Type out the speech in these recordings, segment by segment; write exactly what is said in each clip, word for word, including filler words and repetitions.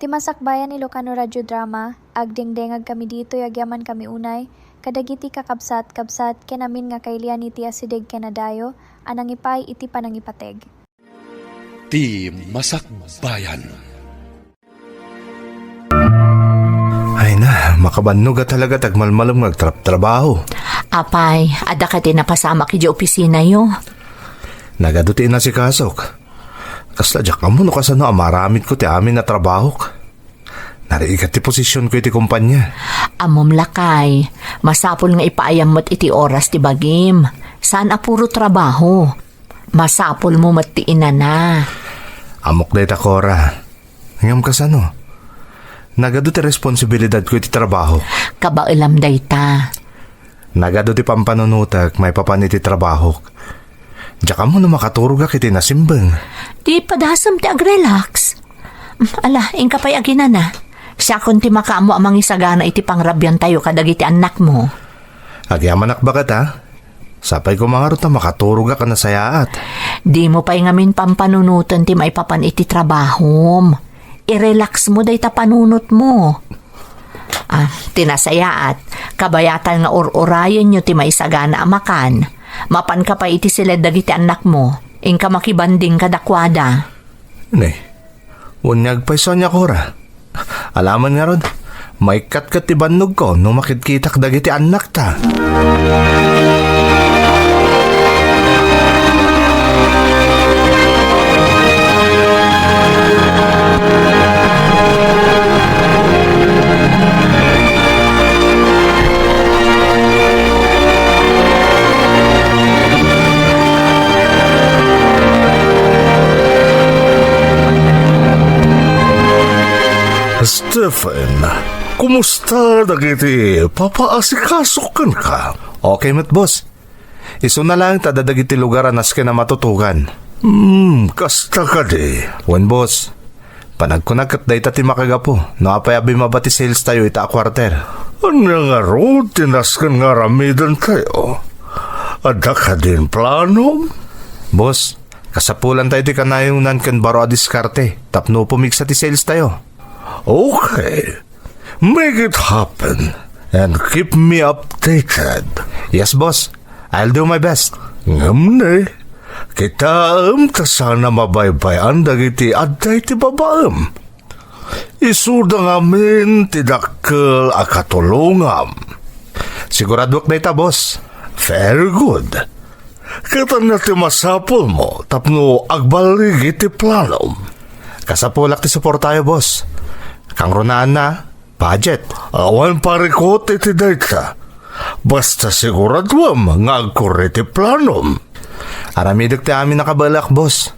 Ti masakbayan Ilocano Radio Drama, agdengdengag kami ditoy agyamankami unay kadagiti kakabsat-kabsat ken amin nga kailian iti asideg ken adayo a nangipaay iti panangipateg. Ti masakbayan. Ay na, makabannog a talaga ti agmalmalem nga agtraptrabaho. Apay, adda kadi napasamak idiay opisinayo? Nagadu ti inasikasok. Kasla diak ammo no kasano a maaramidko ti amin a trabahok. Narigat ti posisionko iti kompania. Ammom, lakay, masapul nga ipaayam met iti oras ti bagim. Saan a puro trabaho. Masapulmo met ti inana. Ammok dayta, Cora. Ngem kasano? Nagadu ti responsibilidadko iti trabaho. Kabaelam dayta. Nagadu ti pampanunotek maipapan iti trabahok. Diak ammo no makaturogak iti nasimbeng. Di padasem ti agrelax. Ala, inka pay aginana. Siakon ti makaammo a mangisagana iti pangrabiantayo kadagiti annakmo. Agyamanak baket, a? Sapay koma ngarud ta makaturogak a nasayaat. Dimo pay ngamin pampanunoten ti maipapan iti trabahom. I-relaxmo dayta panunotmo. Ah, ti nasayaat, kabayatan nga ur-urayenyo ti maisagana a makan. Mapanka pay iti siled dagiti annakmo, inka makibanding kadakuada. Ne, wen nga agpayso ania, Cora. Alaman ngarud, maikkat ket ti bannogko no makitkitak dagiti annakta. Stephen, kumusta dagiti papaasikaso kenka? Okay met, boss. Isuna laeng ta adda dagiti lugar a nasken a matutugan. Hmm, kasta kadi. Wen, boss. Panagkunak ket dayta ti makagapu no apay a bimaba ti sales tayo ita a quarter. Ania ngarud ti nasken nga aramiden tayo? Adda kadin plano? Boss, kasapulan tayo ti kanayonan ken baro a diskarte tapno pumigsa ti sales tayo. Okay. Make it happen and keep me updated. Yes, boss. I'll do my best. Ngem ne, kitaem ta saan a mabaybay-an dagiti adda iti babaem. Isuda ngamin ti dakkel a katulongam. Siguraduak dayta, boss. Very good. Ket ania ti masapulmo tapno agbaligi ti planom? Kasapulak ti suportayo, boss. Kangrunaan na, budget. Awan parikot iti dayta. Basta siguraduem nga agkurre ti planom. Aramidek ti amin a kabaelak, boss.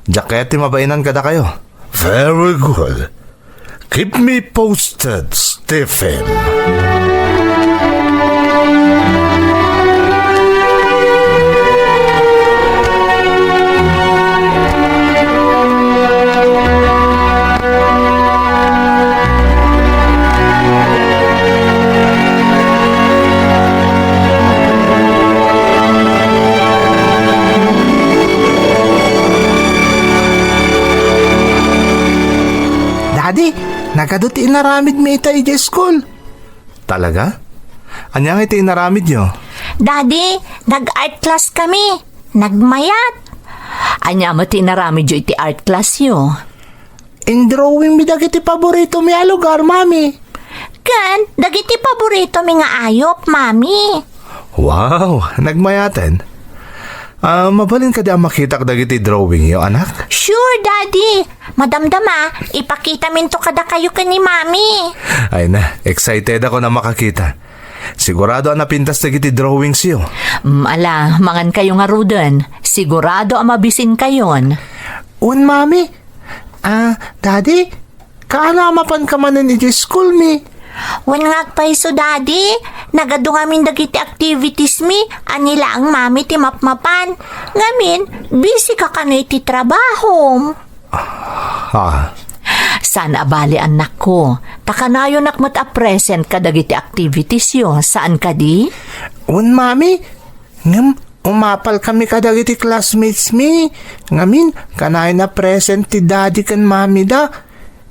Diak kayat ti mabainan kadakayo. Very good. Keep me posted, Stephen. Daddy, nagadu ti inaramidmi ita idiay school. Talaga? Ania ngay ti inaramidyo? Daddy, nag-art class kami. Nagmayat. Ania met ti inaramidyo iti art classyo? Indrawingmi dagiti paboritomi a lugar, Mami. Ken dagiti paboritomi nga ayup, Mami. Wow, nagmayaten. Ah, mabalin kadi a makitak dagiti drawingyo, anak? Sure, Daddy. Madamdama, ipakitaminto kadakayo ken ni Mami. Ay na, excited ako na makakita. Sigurado a napintas dagiti drawingsyo. Mm, ala, mangankayo ngaruden. Sigurado a mabisinkayon. Wen, Mami. Ah, Daddy, kaano a mapanka manen idiay schoolmi? Wen nga agpayso, Daddy, nagadu ngamin dagiti activitiesmi, ania laeng Mami ti mapmapan. Ngamin, busy ka kano iti trabahom. Ah. Saan a bali, annakko, ta kanayonak met a present kadagiti activitiesyo, saan kadi? Wen, Mami, ngem umapalkami kadagiti classmatesmi. Ngamin, kanayon a present ti Daddy ken Mami da.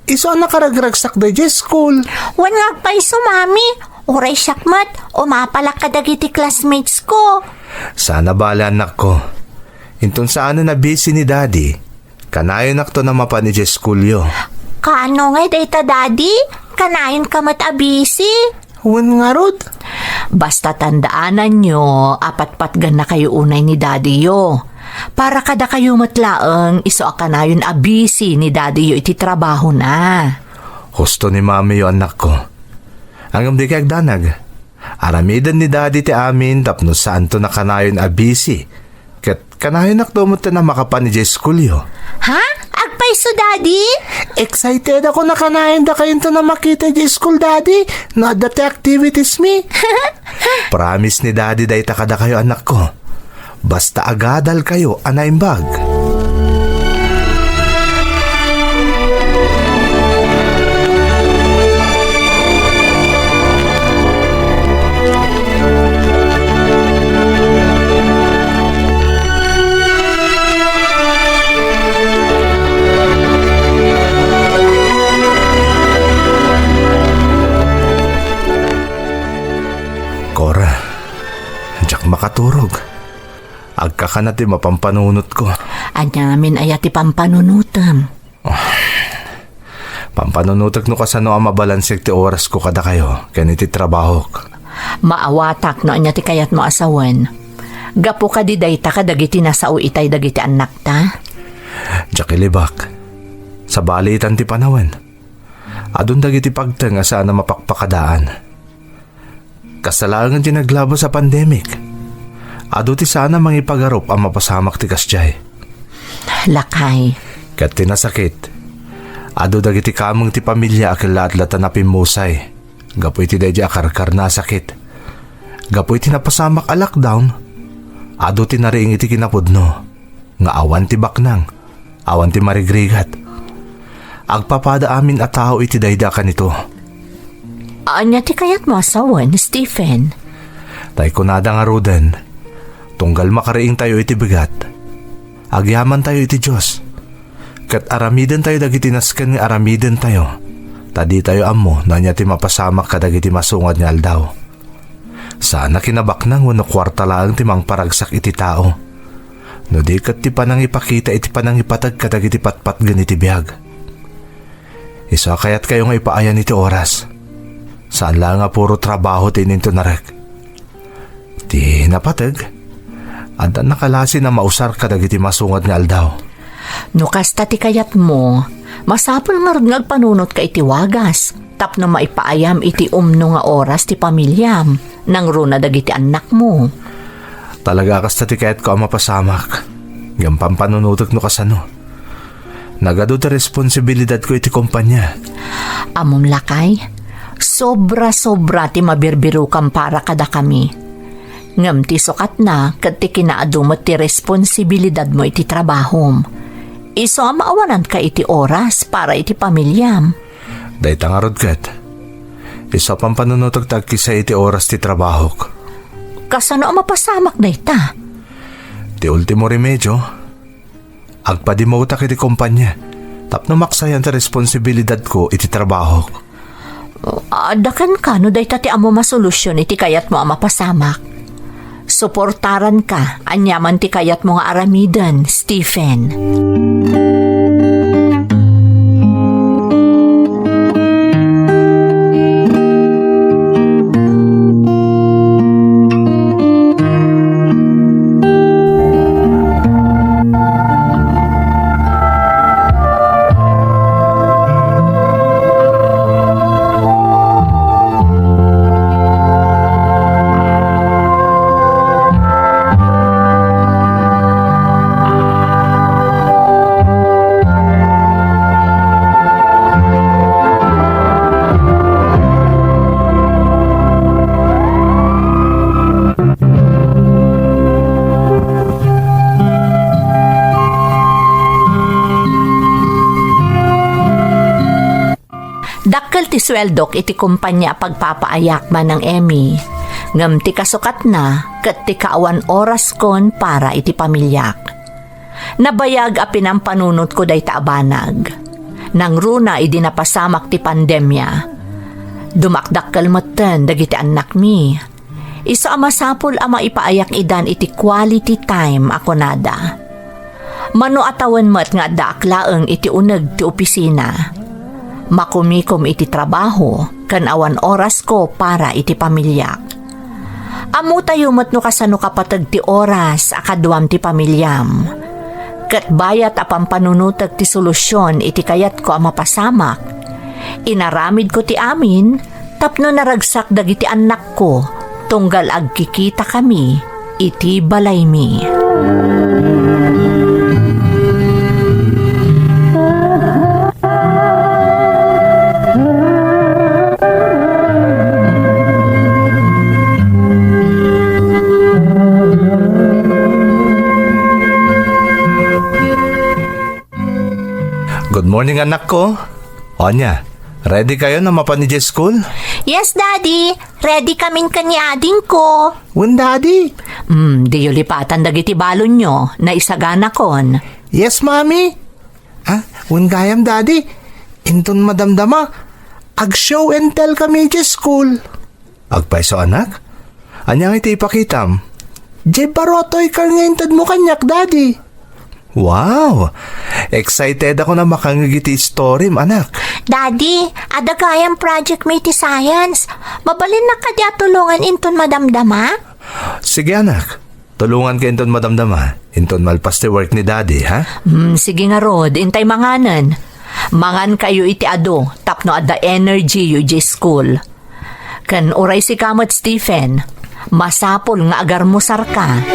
Isu a nakaragragsak daydiay school. Wen nga agpayso, Mami. Uray siak met, umapalak kadagiti classmates ko. Saan a bale, annakko. Inton saanen a busy ni Daddy, kanayonnakton a mapan idiay schoolyo. Kaano ngay dayta, Daddy? Kanayonka met a busy? Wen ngarud. Basta tandaananyo a patpatgannakayo unay ni Daddyyo. Para kadakayo met laeng, isu a kanayon a busy ni Daddyyo iti trabahona. Husto ni Mamiyo, annakko. Ngem dika agdanag. Aramiden ni Daddy ti amin tapno saanton a kanayon a busy. Ket kanayonnakto metten a makapan idiay schoolyo. Ha? Agpayso, Daddy? Excited ako a kanayondakayonton a makita idiay school, Daddy, no adda ti activities mi. Promise ni Daddy dayta kadakayo, annakko. Basta agadalkayo a naimbag. Cora, diak makaturog. Agkakana ti mapampanunotko. Aniamin aya ti pampanunotem? Pampanunotek no kasano a mabalansek ti orasko kadakayo ken iti trabahok. Maawatak no ania ti kayatmo a sawen. Gapu kadi dayta kadagiti nasao itay dagiti annakta? Diak ilibak. Sabali itan ti panawen. Adun dagiti pagteng a saan a mapakpakadaan. Kasta laengen ti naglabas a pandemic. Adu ti saan a mangipagarup a mapasamak ti kasdiay. Lakay. Ket ti nasakit, adu dagiti kameng ti pamilia a kellaat latta a pimmusay gapu iti daydi a karkarna a sakit. Gapu iti napasamak a lockdown, adu ti nariing iti kinapudno nga awan ti baknang, awan ti marigrigat. Agpapada amin a tao iti daydi a kanito. Ania ti kayatmo a sawen, Stephen? Tay kunada ngaruden, tunggal makariingtayo iti bigat, agyamantayo iti Dios, ket aramidentayo dagiti nasken nga aramidentayo, ta ditayo ammo no ania ti mapasamak kadagiti masungad nga aldaw. Saan a kinabaknang wenno kuarta laeng ti mangparagsak iti tao, no di ket ti panangipakita iti panangipateg kadagiti patpatgen iti biag. Isu a kayatkayo nga ipaayan iti oras. Saan laeng a puro trabaho ti inintunarek. Ti napateg, adda nakalasi a mausar kadagiti masungad nga aldaw. No kasta ti kayatmo, masapul ngarud nga agpanunotka iti wagas tapno maipaayam iti umno nga oras ti pamiliam, nangruna dagiti annakmo. Talaga a kasta ti kayatko a mapasamak. Ngem pampanunotek no kasano. Nagadu ti responsibilidadko iti kompania. Ammom lakay, sobra-sobra ti mabirbirokam para kadakami. Ngem ti sukatna ket ti kinaadu met ti responsibilidadmo iti trabahom. Isu a maawananka iti oras para iti pamiliam. Dayta ngarud ket, isu a pampanunotek ti agkisay iti oras ti trabahok. Kasano a mapasamak dayta? Ti ultimo remedio, agpadimmawtak iti kompania tapno maksayan ti responsibilidadko iti trabahok. Adda kenka no dayta ti ammom a solusion iti kayatmo a mapasamak. Suportaranka aniaman ti kayatmo nga aramiden, Stephen. Dakkel ti sueldok iti kompania a pagpapaayak, Manang Emmy. Ngem ti kasukatna ket ti kaawan oraskon para iti pamiliak. Nabayag a pinampanunotko dayta a banag. nangruna idi napasamak ti pandemia. Dumakdakkel metten dagiti annakmi. Isu a masapul a maipaayak idan iti quality time a kunada. Mano a tawen met nga addaak laeng iti uneg ti opisina. Makumikom iti trabaho ken awan orasko para iti pamiliak. Ammotayo met no kasano kapateg ti oras a kaduam ti pamiliam. Ket bayat a pampanunotek ti solusion iti kayatko a mapasamak. Inaramidko ti amin tapno naragsak dagiti annakko tunggal agkikitakami iti balaymi. Good morning, anak ko. Ania, ready kayo na mapan idiay school? Yes, Daddy. Ready kamin ken ni adingko. Wen, Daddy. Hmm, diyo lipatan dagiti balonyo, naisaganakon. Yes, Mami. Ah, wen gayam, Daddy. Inton madamdama, ag-show and tell kami idiay school. Agpayso, anak? Ania nga iti ipakitam? Diay baro a toy car nga intedmo kaniak, Daddy. Wow! Excited ako na makangeg iti storim, anak. Daddy, adda gayam project mi iti science. Mabalinnak kadi a tulongan inton madamdama? Sige, anak. Tulonganka inton madamdama. Inton malpas ti work ni Daddy, ha? Hmm, sige ngarud, intay manganen. Mangan kayo iti adu, tapno adda energy yu iti school. Ken uray sika met, Stephen, masapul nga agarmusarka.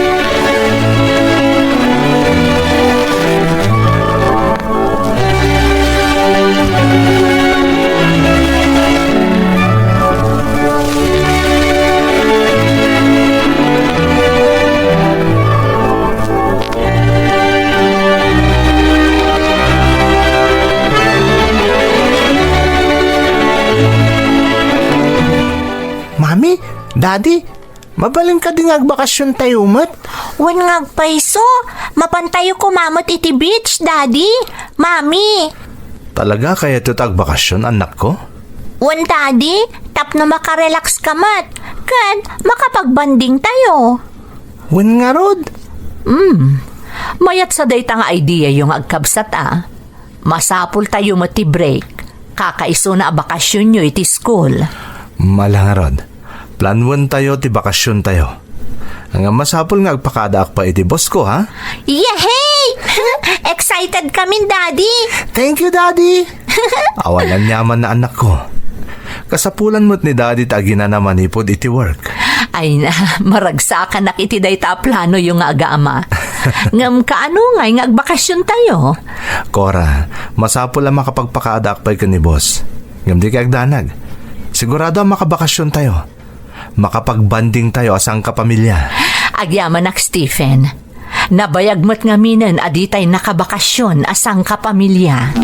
Mami, Daddy, mabalin kadi nga agbakasiontayo met? Wen nga agpayso, mapantayo koma met iti beach, Daddy, Mami. Talaga kayatyo ta agbakasion, annakko? Wen, Daddy, tapno makarelax ka met, ken makapagbanding tayo. Wen ngarud? Hmm. Mayat sa dayta nga ideayo nga agkabsat a. Masapul tayo met ti break. Kakaisuna a bakasionyo iti school. Mala ngarud. Planwen tayo ti bakasion tayo. Nga masapul nga agpakaadaak pay iti boss ko, ha? Yehey! Excited kamin, Daddy! Thank you, Daddy! Awan aniaman na, anak ko. Kasapulan met ni Daddy ta aginana manipud iti work. Ay na, maragsakanak iti dayta a planoyo nga agaama. Ngem kaano ngay nga agbakasion tayo? Cora, masapul a makapagpakaadaak pay ken ni boss. Ngem di kay agdanag. Sigurado a makabakasion tayo. Makapagbanding tayo a sangkapamilya. Agyamanak, Stephen. Nabayag met ngaminen a ditay nakabakasion a sangkapamilya.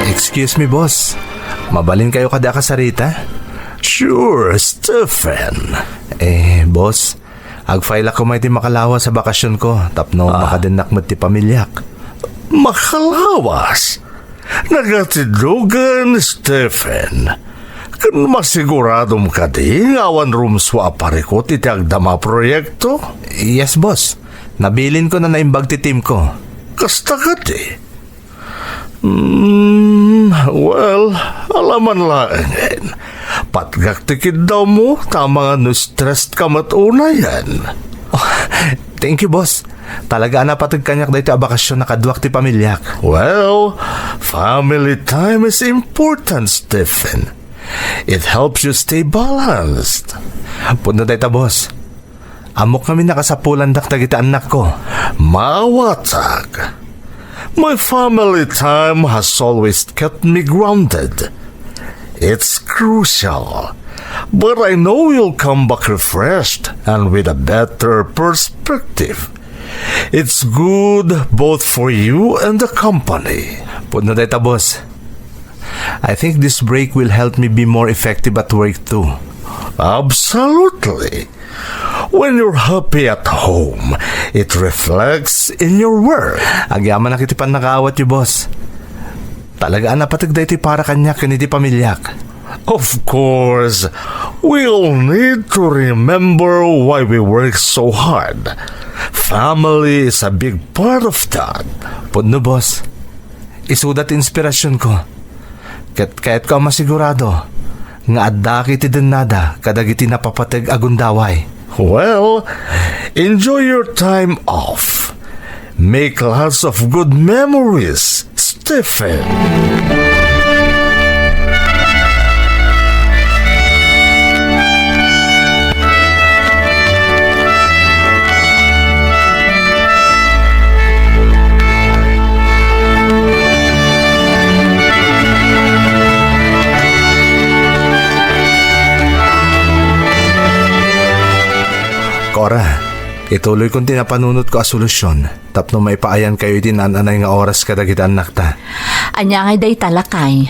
Excuse me, boss. Mabalin kayo kadi a kasarita? Sure, Stephen. Eh, boss, agfailak koma iti makalawas a bakasionko tapno Ah. makadennak met ti pamiliak. Makalawas? Nagatidugan, Stephen. Ken masiguradom kadi nga awan rumsua a parikut iti agdama a proyekto? Yes, boss. Nabilinko na naimbag ti team ko. Kasta kadi? Hmm, well, alaman laengen. Patgak ti kiddawmo, ta amangan no stressed ka met unayen. Oh, thank you, boss. Talaga a napateg kaniak daytoy a bakasion a kaduak ti pamiliak. Well, family time is important, Stephen. It helps you stay balanced. Pudno dayta, boss. Ammok ngamin a kasapulandak dagiti annakko. Mawatag. My family time has always kept me grounded. It's crucial. But I know you'll come back refreshed and with a better perspective. It's good both for you and the company. Pudno dayta, boss. I think this break will help me be more effective at work too. Absolutely. When you're happy at home, it reflects in your work. Agyamanak iti pannakaawatyo, boss. Talaga a napateg daytoy para kaniak ken iti pamiliak. Of course, we all need to remember why we work so hard. Family is a big part of that. Pudno, boss. Isuda ti inspirasionko. Ket kayatko a masigurado nga addaak iti dennada kadagiti napapateg a gundaway. Well, enjoy your time off. Make lots of good memories, Stephen. Cora, ituloykon ti napanunotko a solusyon tapno maipaayankayo iti naan-anay nga oras kadagiti annakta. Ania ngay dayta, lakay?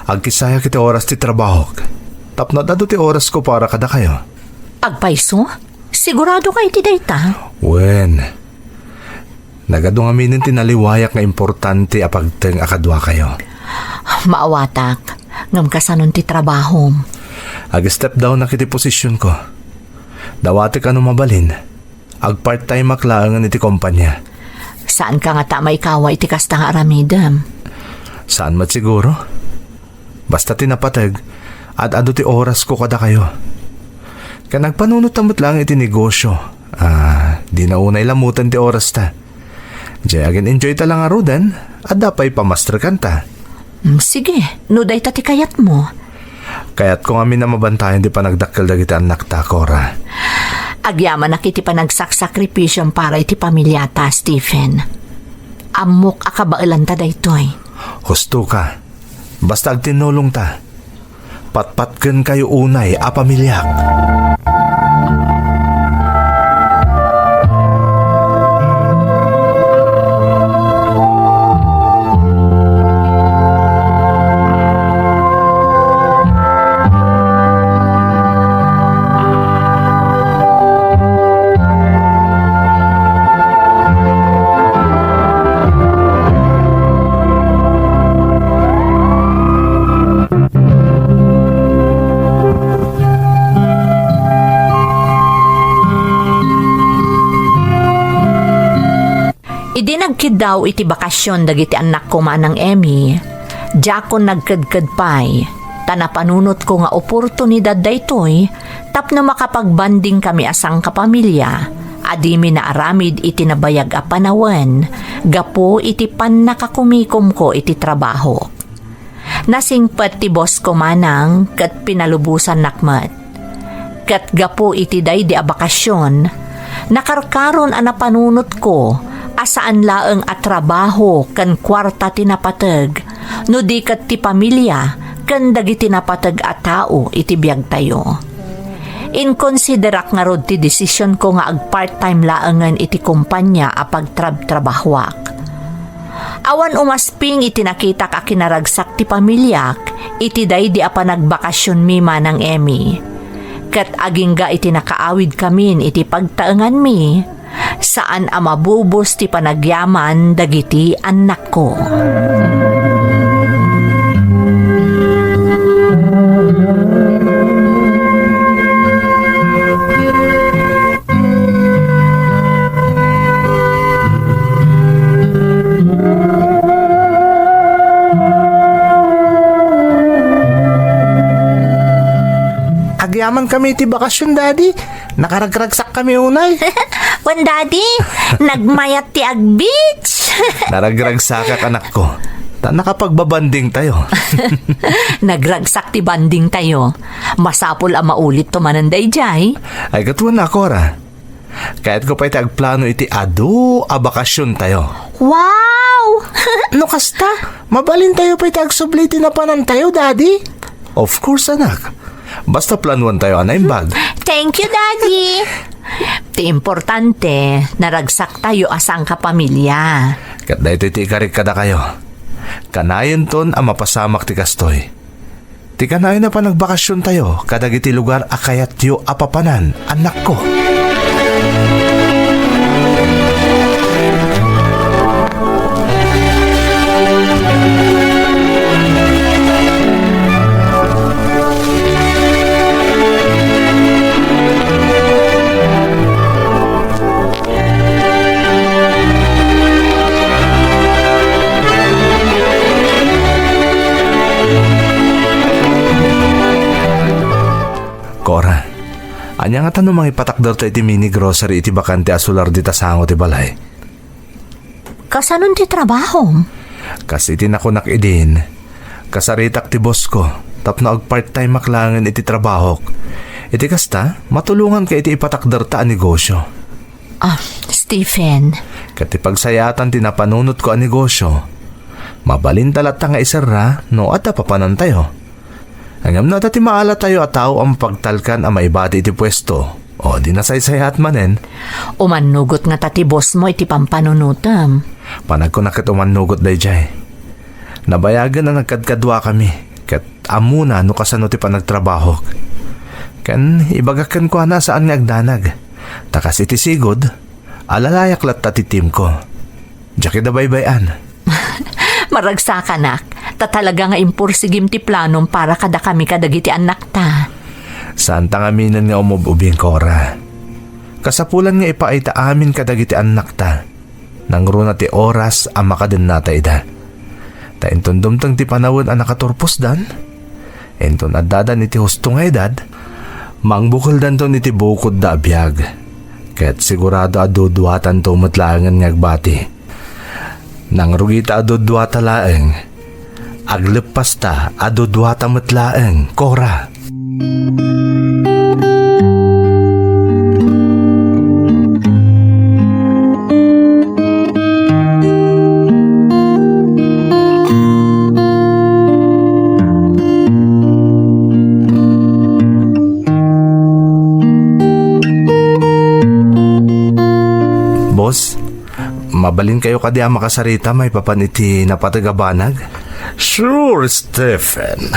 Agkisayak iti oras ti trabahok tapno adda ti orasko para kadakayo. Agpayso? Sigurado ka iti dayta? Wen, nagadu ngaminen ti naliwayak nga importante a pagteng a kaduakayo. Maawatak, ngem kasanon ti trabahom? Ag-step down-ak iti posisyonko. Dawatek a no mabalin, agpart-time-ak laengen iti kompania. Saanka ngata a maikawa iti kasta nga aramidem? Saan met siguro. Basta ti napateg, ad-adu ti orasko kadakayo. Ken agpanunotta met laeng iti negosyo. Ah, dina unay lamutan ti orasta. Jay, agin-enjoyta la ngaruden, adda pay pamasterkanta. Mm, sige, no dayta ti kayatmo. Kayatko ngamin a mabantayan ti panagdakkel dagiti annakta, Cora. Agyamanak iti panagsaksakripisiom para iti pamiliata, Stephen. Ammok a kabaelanta daytoy. Husto ka. Basta agtinnulongta. Patpatkenkayo unay a pamiliak. Idi nagkiddaw iti bakasion dagiti annakko, Manang Emmy, diakon nagkedked pay, ta napanunotko nga oportunidad daytoy tapno makapagbandingkami a sangkapamilia a dimi naaramid iti nabayag a panawen gapu iti pannakakumikomko iti trabahok. Nasingpet ti bossko, Manang, ket pinalubosannak met. Ket gapu iti daydi a bakasion, nakarkaron a napanunotko a saan laeng a trabaho ken kuarta ti napateg, no di ket ti pamilia ken dagiti napateg a tao iti biagtayo. Inkonsiderak ngarud ti desisionko nga ag-part-time laengen iti kompania a pagtrabtrabahoak. Awan umasping iti nakitak a kinaragsak ti pamiliak iti daydi a panagbakasionmi, Manang Emmy. Ket agingga iti nakaawidkamin iti pagtaenganmi, saan a mabubos ti panagyaman dagiti annakko. Agyamankami iti bakasion, Daddy. Nakaragragsakkami unay. Wen, Daddy, nagmayat ti ag-beach. Naragragsakak, anakko. Ta nakapagbabandingtayo. Nagragsak ti bandingtayo. Masapul a maulitto manen daydiay. Ay, ket wen, Cora. Kayatko pay ti agplano iti adu a bakasiontayo. Wow! No kasta, mabalintayo pay ti agsubli iti napanantayo, Daddy. Of course, anak. Basta planuan tayo a naimbag. Thank you, Daddy. Ti importante, naragsaktayo a sangkapamilya. Ket daytoy ti ikarik kadakayo. Kanayonton a mapasamak ti kastoy. Ti kanayon a panagbakasiontayo kadagiti lugar a kayatyo a papanan, annakko. Cora, ania ngata no mangipatakderta iti mini grocery iti bakante a solar dita sango ti balay? Kasanon ti trabahom? Kas iti nakunak idin, kasaritak ti bossko tapno agpart-timeak laengen iti trabahok. Iti kasta, matulonganka iti ipatakderta a negosyo. Ah, Stephen. Ket ti pagsayaatan ti napanunotko a negosyo, mabalinta latta nga iserra no adda papanantayo. Ngem no adda ti maalatayo a tao a mapagtalkan a maibati iti puesto, o di nasaysayaat manen. Umannugot ngata ti boss mo iti pampanunotem. Panagkuna ket umannugot daydiay. Nabayagen a nagkadkaduakami, ket ammona no kasano ti panagtrabahok. Ken ibagak kenkuana a saan nga agdanag. Ta kas iti sigud, alalayak latta ti teamko. Diak ida baybay-an. Maragsakanak, ta talaga nga impursigim ti planom para kadakami kadagiti annakta. Saanta ngaminen nga umub-ubing, Cora. Kasapulan nga ipaayta amin kadagiti annakta. Nangruna ti oras a makadennata ida. Ta inton dumteng ti panawen a nakaturposdan, inton addadan iti husto nga edad, mangbukeldanton iti bukodda a biag. Ket sigurado a duduatanto met laengen nga agbati. Nangrugita a duduata laeng, agleppasta a duduata met laeng, Cora. Boss, mabalinkayo kadi a makasarita maipapan iti napateg a banag? Sure, Stephen.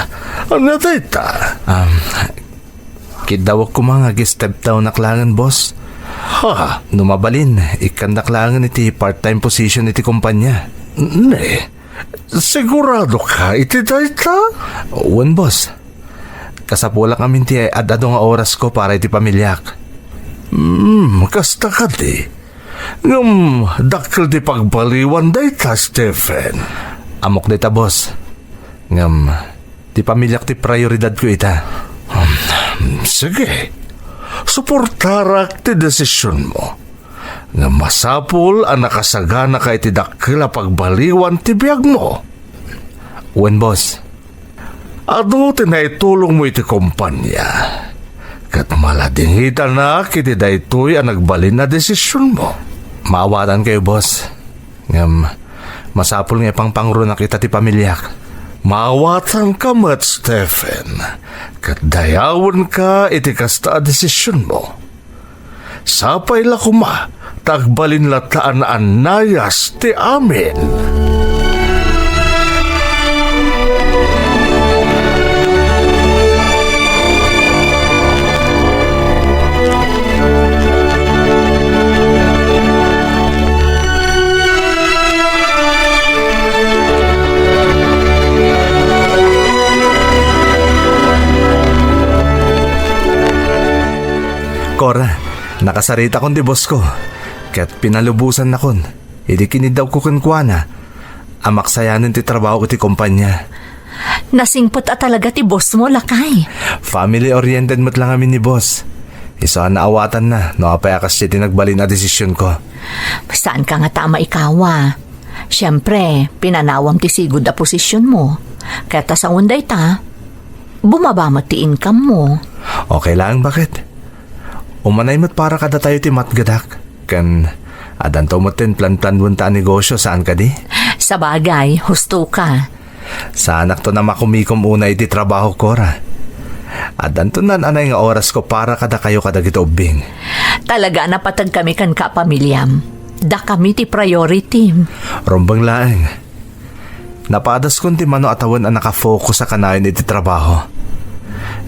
Ania dayta? Um, kiddawek koma nga ag-step downak laengen, boss. Ha? No mabalin, ikkandak laengen iti part-time position iti kompanya. Ne? Sigurado ka iti dayta? Wen, boss. Kasapulak ngamin ti ad-adu nga orasko para iti pamiliak. Hmm, kasta kadi. Ngem dakkel ti pagbaliwan dayta, Stephen. Ammok dayta, boss. Ngem ti pamiliak ti prioridadko ita. Hmm, sige. Suportarak ti desisionmo. Ngem masapul a nakasaganaka iti dakkel a pagbaliwan ti biagmo. Wen, boss. Adu ti naitulongmo iti kompania, ket maladingitanak iti daytoy a nagbalin a desisionmo. Maawatankayo, boss. Ngem, masapul nga ipangpangrunak ita ti pamiliak. Maawatanka met, Stephen, ket dayawenka iti kasta a desisionmo. Sapay la koma, ta agbalin latta a naannayas ti amin. Cora, nakasaritakon ti bossko, ket pinalubosannakon idi kiniddawko kenkuana a maksayanen ti trabaho iti kompania. Nasingpet a talaga ti boss mo, lakay. Family-oriented met la ngamin ni boss. Isu a naawatanna no apay a kasdiay ti nagbalin a desisionko. Saanka ngata a maikawa. Siempre, pinanawam ti sigud a posisionmo. Ket ta sawen dayta, bumaba met ti income mo. Okay laeng, baket. Umanay met para kadatayo ti matgedak. Ken addanto met ti plan-planuenta a negosyo, saan kadi? Sabagay, husto ka. Saanakton a makumikom unay iti trabaho, Cora. Addanto naan-anay nga orasko para kadakayo kadagiti ubbing. Talaga a napateg kami kenka a pamiliam. Dakami ti priority. Rumbeng laeng. Napadaskon ti mano a tawen a nakafocus a kanayon iti trabaho.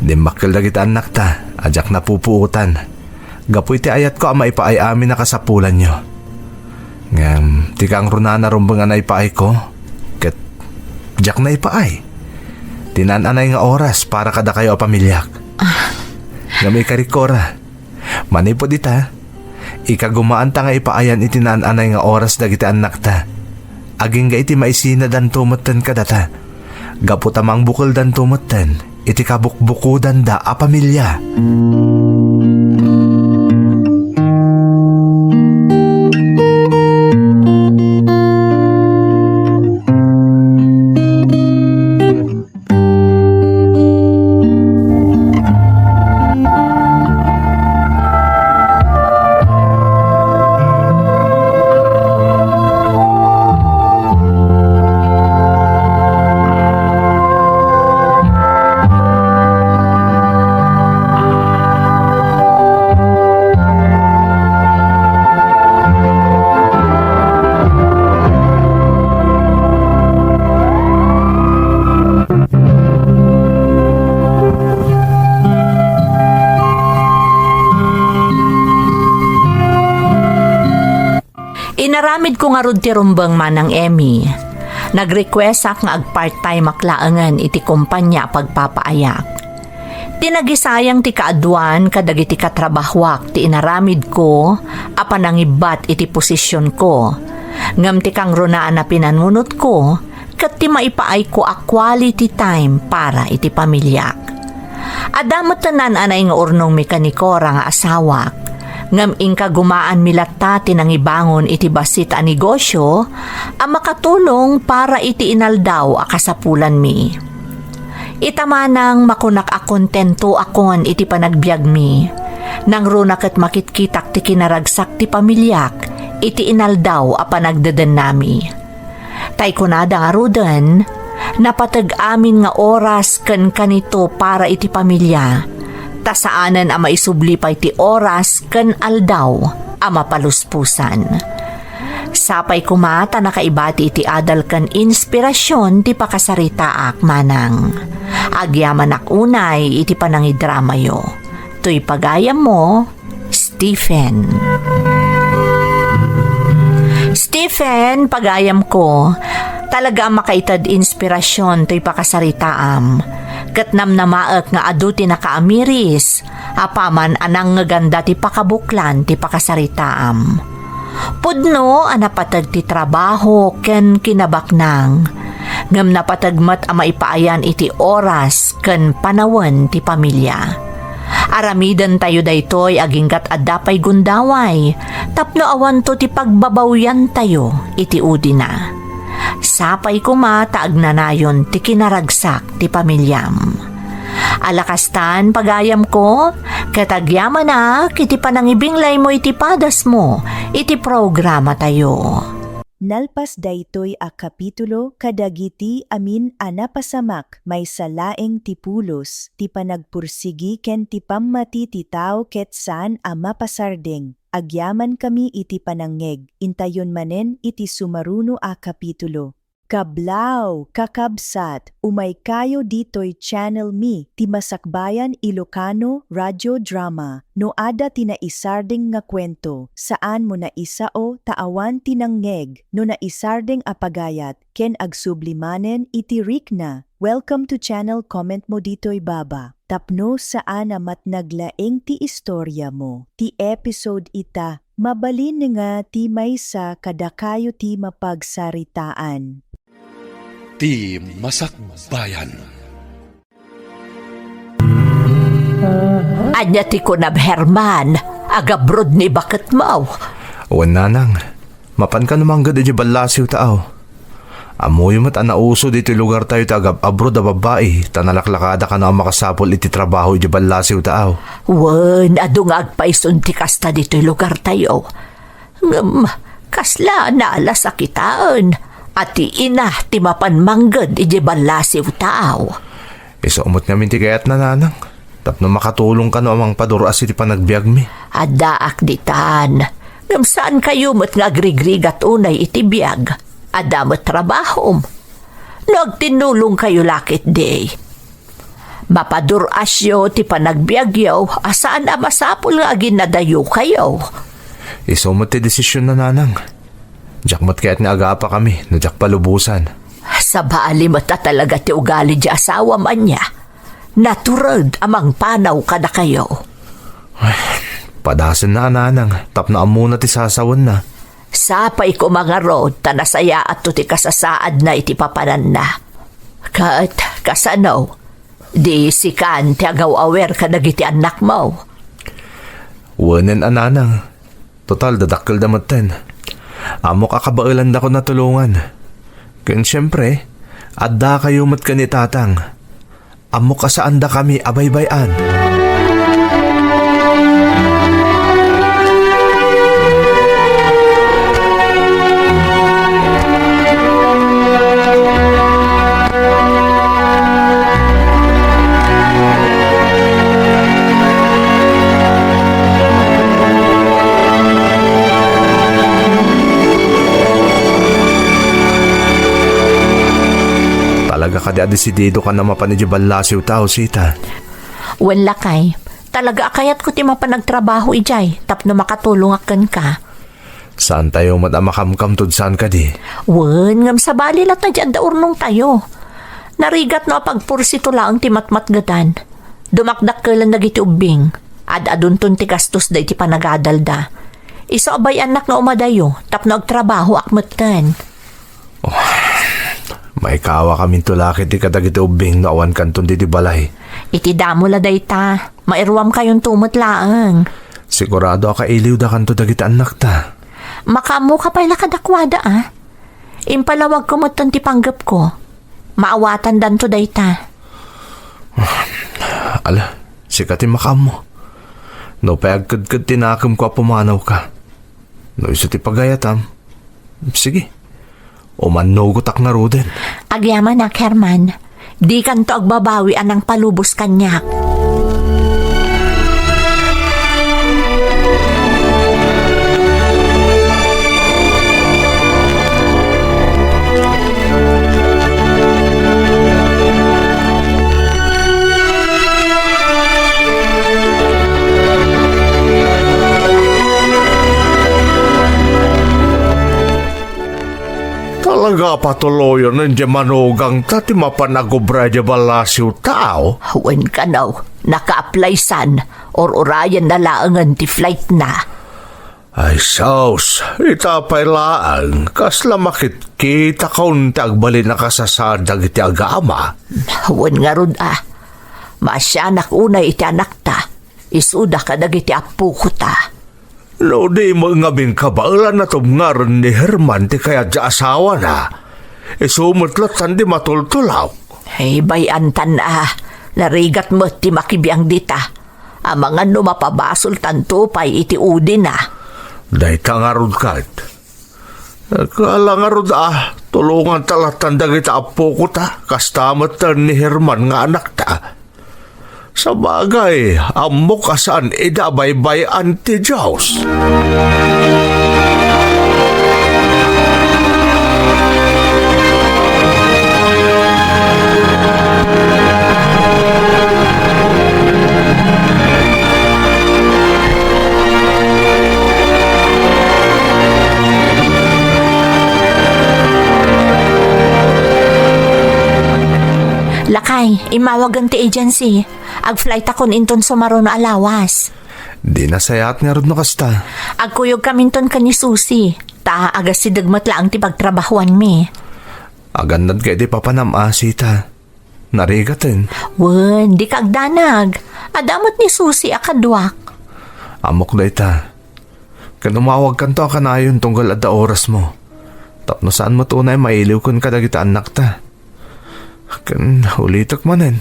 Dimmakkel dagiti annakta a diak napupuotan. Gapu iti ayatko a maipaay amin a kasapulanyo. Ngem, ti kangrunaan a rumbeng a naipaayko, ket diak naipaay ti naan-anay nga oras para kadakayo a pamiliak. Ngem ikarik, Cora, manipud ita, ikagumaanta nga ipaayan iti naan-anay nga oras dagiti annakta. Agingga iti maisinadanto metten kadata, gapu ta mangbukeldanto metten iti kabukbukodanda a pamilia. Inaramidko ngarud ti rumbeng, Manang Emmy. Nag-requestak nga ag-part-timeak laengen iti kompania a pagpapaayak. Ti nagisayang ti kaaduan kadagiti katrabahoak ti inaramidko a panangibbat iti posisionko, ngem ti kangrunaan a pinanunotko ket ti maipaayko a quality time para iti pamiliak. Adda met naan-anay nga urnongmi ken ni Cora nga asawak, ngem inkagumaanmi latta ti nangibangon iti bassit a negosio a makatulong para iti inaldaw a kasapulanmi. Ita manang, makunak a kontentoakon iti panagbiagmi. Nangruna ket makitkitak ti kinaragsak ti pamiliak iti inaldaw a panagdedennami. Tay kunada ngaruden, napateg amin nga oras ken kanito para iti pamilia, ta saanen a maisubli pay ti oras ken aldaw a mapaluspusan. Sapay koma ta nakaibati iti adal ken inspirasion ti pakasaritaak, Manang. Agyamanak unay iti panangidramayo. Toy pagayammo, Stephen. Stephen, pagayamko, talaga a makaited inspirasion toy pakasaritaam. Ket namnamaek nga adu ti nakaamiris, apaman a nangngeganda ti pakabuklan ti pakasaritaam. Pudno a napateg ti trabaho ken kinabaknang, ngem napateg met a maipaayan iti oras ken panawen ti pamilia. Aramidentayo daytoy aginggat adda pay gundaway tapno awanto ti pagbabawyantayo iti udina. Sapay koma ta agnanayon ti kinaragsak ti pamiliam. Ala kastan, pagayamko, ket agyamanak iti panangibinglaymo iti padasmo iti programatayo. Nalpas daytoy a kapitulo kadagiti amin a napasamak, maysa laeng ti pulos, ti panagpursigi ken ti pammati ti tao ket saan a mapasardeng. Agyamankami iti panangngeg, intayon manen iti sumaruno a kapitulo. Kablaaw, kakabsat, umaykayo ditoy channel mi, ti Masakbayan Ilocano Radio Drama. No adda ti naisardeng nga kuento, saanmo naisao ta awan ti nangngeg. No naisardeng a pagayat ken agsubli manen iti rikna, welcome to channel, comment mo ditoy baba. Tapno saan a matnag laeng ti istoriamo. Ti episode ita, mabalin nga ti maysa kadakayo ti mapagsaritaan. Ti Masakbayan. Ania ti kunam, Herman? Agabroad ni baketmo? Wen, nanang. Mapanka no mangged idiay ballasiw ta aw. Ammoyo met a nauso ditoy lugartayo ti agab-abroad a babbai, ta nalaklakada kano a makasapul iti trabaho idiay ballasiw ta aw. Wen, adu nga agpayson ti kasta ditoy lugartayo. Ngem, kasla nala sakitaen a ti ina ti mapan mangged idiay ballasiw ta aw. Isu met ngamin ti kayatna, nanang. Tapno makatulongka no a mangpadur-as iti panagbiagmi. Addaak ditan. Ngem saankayo met nga agrigrigat unay iti biag. Adda met trabahom. No agtinnulongkayo la ketdi, mapadur-asyo ti panagbiagyo a saan a masapul nga aginnadayokayo. Isu met ti desisionna, nanang. Diak met kayat nga agapakami no diak palubosan. Sabali met a talaga ti ugali ti asawam ania. Natured a mangpanaw kadakayo. Padasenna a, nanang, tapno ammona ti sasawenna. Sapay koma ngarud ta nasayaatto ti kasasaadna iti papananna. Ket kasano? Di sikan ti agaw-awer kadagiti annakmo? Wenen a, nanang. Total, dadakkelda metten. Ammok a kabaelandakon a tulongan. Ken siempre, addakayo met ken ni tatang. Ammok a saandakami a baybay-an. Talaga kadi a desididokan a mapan idiay ballasiwta, Sita? Wen, lakay. Talaga a kayatko ti mapan agtrabaho idiay tapno makatulongak kenka. Saantayo met a makamkamtod saan kadi? Wen, ngem sabali latta ti adda urnongtayo. Narigat no a pagpursito laeng ti matmatgetan. Dumakdakkelen dagiti ubbing. Ad-adunton ti gastos dagiti panagadalda. Isu a bay-annak nga umadayo tapno agtrabahoak metten. Oh, maikawakaminto la ketdi kadagiti ubbing no awankanton ditoy balay. Iti damo la dayta, mairuamkayonto met laeng. Sigurado a kailiwdakanto dagiti annakta. Makaammoka pay la kadakuada, a? Impalawagko metten ti panggepko. Maawatandanto dayta. Ala, sika ti makaammo. Nupay agkedked ti nakemko a pumanawka. No isu ti pagayatam, sige, umannugotak ngaruden. Agyamanak, Herman. Dikanto agbabawi a nangpalubos kaniak. Talaga a patuloyen diay manugangta ti mapan agubra diay ballasiwta? Wen kano, naka-apply san, ur-urayenna laengen ti flightna. Ay, sus, ita pay laeng, kasla makitkitakon ti agbalin a kasasaad dagiti agama. Wen ngarud a, maasianak unay iti anakta, isuda kadagiti appokota. No di met ngamin kabaelan a tubngarna ni Herman ti kayat ti asawana, isu met lattan ti matultulaw. Ay, bay-antan a, narigat met ti makibiang dita. Amangan no mapabasoltanto pay iti udina. Dayta ngarud ket. Kala ngarud a, tulonganta lattan dagiti appokota, kasta met ni Herman nga anakta. Sabagay, ammok a saan ida a baybay-an ti Dios. Lakay, immawagen ti agency. Agflightakon inton sumaruno a lawas. Di nasayaat ngarud no kasta. Agkuyogkaminton ken ni Susi, ta agasideg met laeng ti pagtrabahuanmi. Agannadka iti papanam a, Sita. Narigaten. Wen, dika agdanag. Adda met ni Susi a kaduak. Ammok dayta. Ken umawagkanto a kanayon tunggal adda orasmo. Tapno saan met unay mailiwken kadagiti annakta. Ken ulitek manen,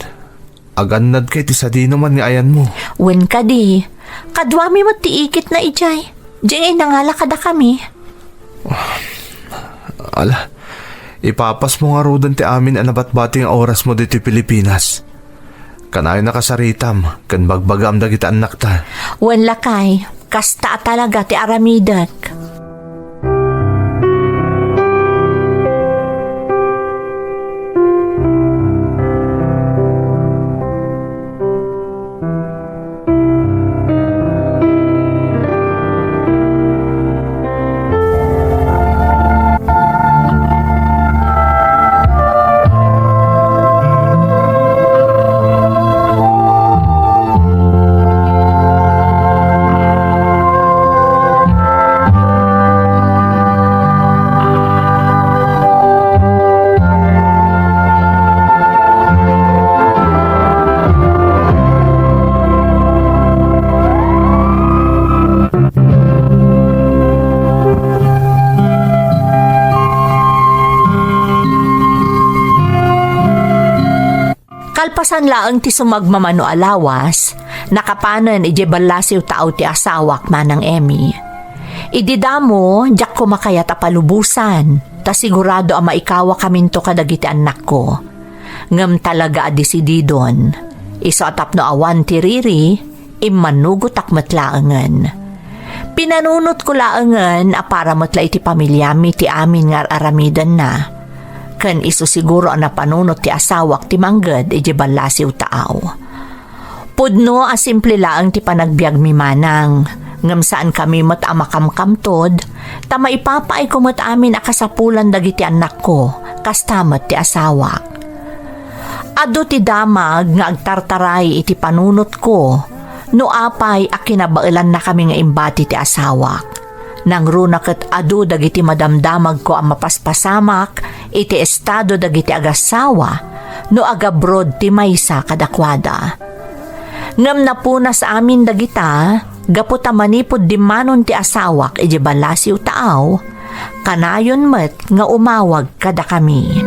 agannadka iti sadinoman nga ayanmo. Wen kadi, kaduami met ti ikitna idiay. Diay nangala kadakami. Ala, ipapasmo ngaruden ti amin a nabatbati nga orasmo ditoy Pilipinas. Kanayon a kasaritam ken bagbagaam dagiti annakta. Wen lakay, kasta a talaga ti aramidek. Kalpasan laeng ti sumagmamano a lawas, nakapanen idiay ballasiw taaw ti asawak, Manang Emmy. Idi damo, diak koma kayat a palubosan, ta sigurado a maikawakaminto kadagiti annakko. Ngem talaga a desididon. Isu a tapno awan ti riri, immanugotak met laengen. Pinanunotko laengen a para met la iti pamiliami ti amin nga ar-aramidenna. Ken isu siguro a napanunot ti asawak ti mangged idiay ballasiw taaw. Pudno a simple laeng ti panagbiagmi, Manang, ngem saankami met a makamkamtod, ta maipapaayko met amin a kasapulan dagiti annakko, kasta met ti asawak. Adu ti damag nga agtartaray iti panunotko no apay a kinabaelannakami nga imbati ti asawak. Nangruna ket adu dagiti madamdamagko a mapaspasamak iti estado dagiti agassawa no agabroad ti maysa kadakuada. Ngem napunas amin dagita gapu ta manipud dimmanon ti asawak idiay ballasiw taaw, kanayon met nga umawag kadakami.